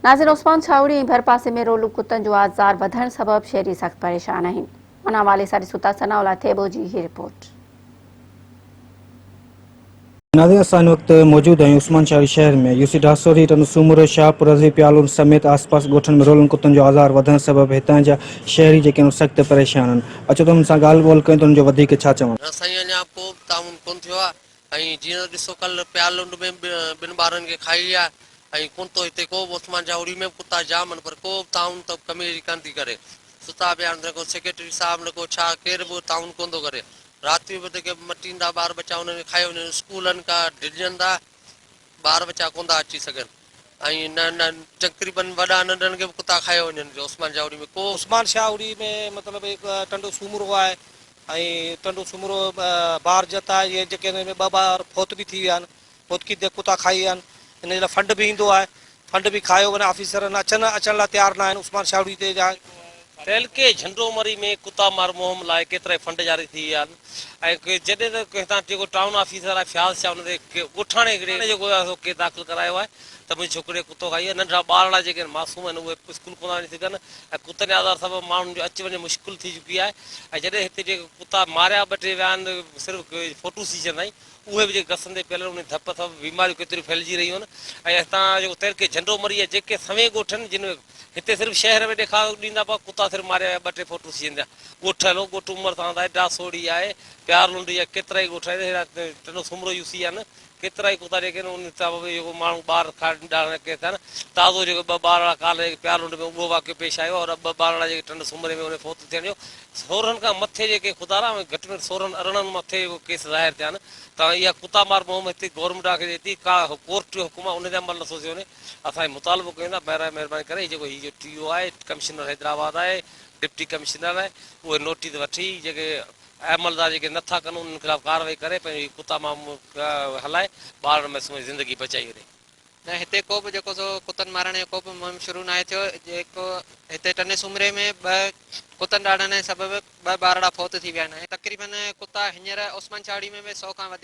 ناظر عثمان ڇاوڙي ۽ ڀرپاسي ۾ رولو ڪتن جو آزار وڌڻ سبب شهري سخت پريشان آهن. ان حوالي سان ڏسون ٿا ثناء الله ٿيٻو جي هي رپورٽ. ناظرين اسان هن وقت موجود آهيون عثمان شاهي شهر ۾ يوسي ڊاسوري، ٽنڊو سومرو، شاهپور، رضوي پيالون سميت آس پاس ڳوٺن ۾ رولن ڪتن جو آزار وڌڻ سبب هتان جا شهري جيڪي آهن سخت پريشان آهن اچو ته انهن سان ڳالهه ٻولهه ڪيون ته انهن جو وڌيڪ ڇا چوڻ. نه سائين اڃا ڪو به تعاون ڪونه ٿيو آهي ۽ جيئن ته ڏسو ڪلهه پيالونڊ ۾ به ٻن ٻارن کي کائي ويا ۽ ڪونه ٿو هتي ڪو به عثمان جاهوري ۾ به ڪتا جام آهن پر ڪو به تعاون ته ڪمي ڪانه ٿي ڪري ستا پيا آهن نه ڪو سيڪريٽري صاحب نه ڪو ڇا ڪير به تعاون ڪونه ٿو ڪري رات جو به جيڪي مٽيندا ٻار ٻچا انهن کي کائي وڃن اسڪولن کان ڊڄن ٿا ٻار ٻچا ڪونه ٿا اچي سگهن ۽ نه نه تقريبن وڏا ننڍن کي به ڪتا کايو وڃن عثمان شاهوڙي ۾ ڪو عثمان شاهوڙي ۾ مطلب هڪ ٽنڊو سومرو آهي ۽ ٽنڊو سومرو بار جت آهي اهي جيڪي ان ۾ ٻه ٻار فوت به ٿي ويا آهن فوتگي تي ڪتا کائي ويا آهن ان جي لاء فنڊ به ايندو آهي فنڊ به کايو وڃي آفيسرن اچن اچڻ لاء تيار نه آهن عثمان شاهوڙي تي جا تعلقي جهنڊو مري ۾ ڪتا مار مهم لاء ڪيترائي فنڊ جاري ٿي ويا آهن ۽ جڏهن ته هتان جيڪو ٽائون آفيسر آهي فياض شاهه ان تي ڳوٺاڻي هڪڙي جيڪو آهي سو ڪيس داخل ڪرايو آهي ته منهنجي ڇوڪري کي ڪتو کائي ويو ننڍڙا ٻارڙا جيڪي آهن معصوم آهن اهي اسڪول ڪونه ٿا وڃي سگهن ۽ ڪتن جي آزار سبب ماڻهن جو اچ وڃ مشڪل ٿي چڪي آهي ۽ جڏهن هتي جيڪي ڪتا ماريا ٻه ٽي ويا آهن صرف فوٽو سيشن تائين اهي به جيڪي گسن تي پيل آهن انهي ڌپ سبب بيماريون ڪيتريون ڦهلجي رهيون آهن ۽ هتان جيڪو تعلقي جهنڊو مري جا جيڪي سوين ڳوٺ آهن جن ۾ هتي صرف شهر ۾ ڏيکاء ڏيندا پيا ڪتا صرف ماريا ويا ٻه ٽي فوٽو سيزن جا ڳوٺ هلو ڳوٺ عمر ساند آهي ڊاسوڙي آهي پيار لنڊ جا ڪيترائي ڳوٺ آهن هيڏا ٽنڊو سومرو يو سي آهن ڪيترائي ڪتا جيڪي آهن انهن سبب جيڪو ماڻهو ٻار کائڻ ڏاڙهڻ ڪيس آهن تازو جيڪو ٻه ٻارڙا ڪالهه جيڪي پيار لنڊ ۾ اهو واقعو پيش آيو آهي ٻه ٻارڙا جيڪي ٽنڊو سومري ۾ انهي فوت ٿيڻ جو 16 کان مٿي جيڪي خدارا ۽ گهٽ ۾ گهٽ 16 18 مٿي جيڪو ڪيس ظاهر ٿيا آهن ته اها ڪتا مار مهم هتي گورنمينٽ آکي ڏئي ٿي ڪا ڪورٽ جو حڪم آهي ان تي عمل نٿو ٿئي وڃي اسان هي مطالبو ڪيون ٿا براء مهرباني ڪري هي جيڪو هي جو ٽي او آهي ڪمشنر حيدرآباد آهي ڊپٽي ڪمشنر آهي اهي نوٽيس وٺي جيڪي عملدار جيڪي نٿا ڪن انهن خلاف ڪارروائي ڪري پنهنجو هي ڪتا مار مهم هلائي ٻارڙن معصوم جي زندگي بچائي وڃي. نه هتي ڪو به جيڪو سو ڪتن مارڻ جو ڪو به مهم شروع ناهي ٿيو جيڪو هتي ٽنڊي سومري ۾ ٻه ڪتن ڏاڙهڻ جي سبب ٻه ٻارڙا فوت ٿي ويا آهن ۽ تقريبن ڪتا هينئر عثمان چاڙهي ۾ به سئو کان وڌيڪ.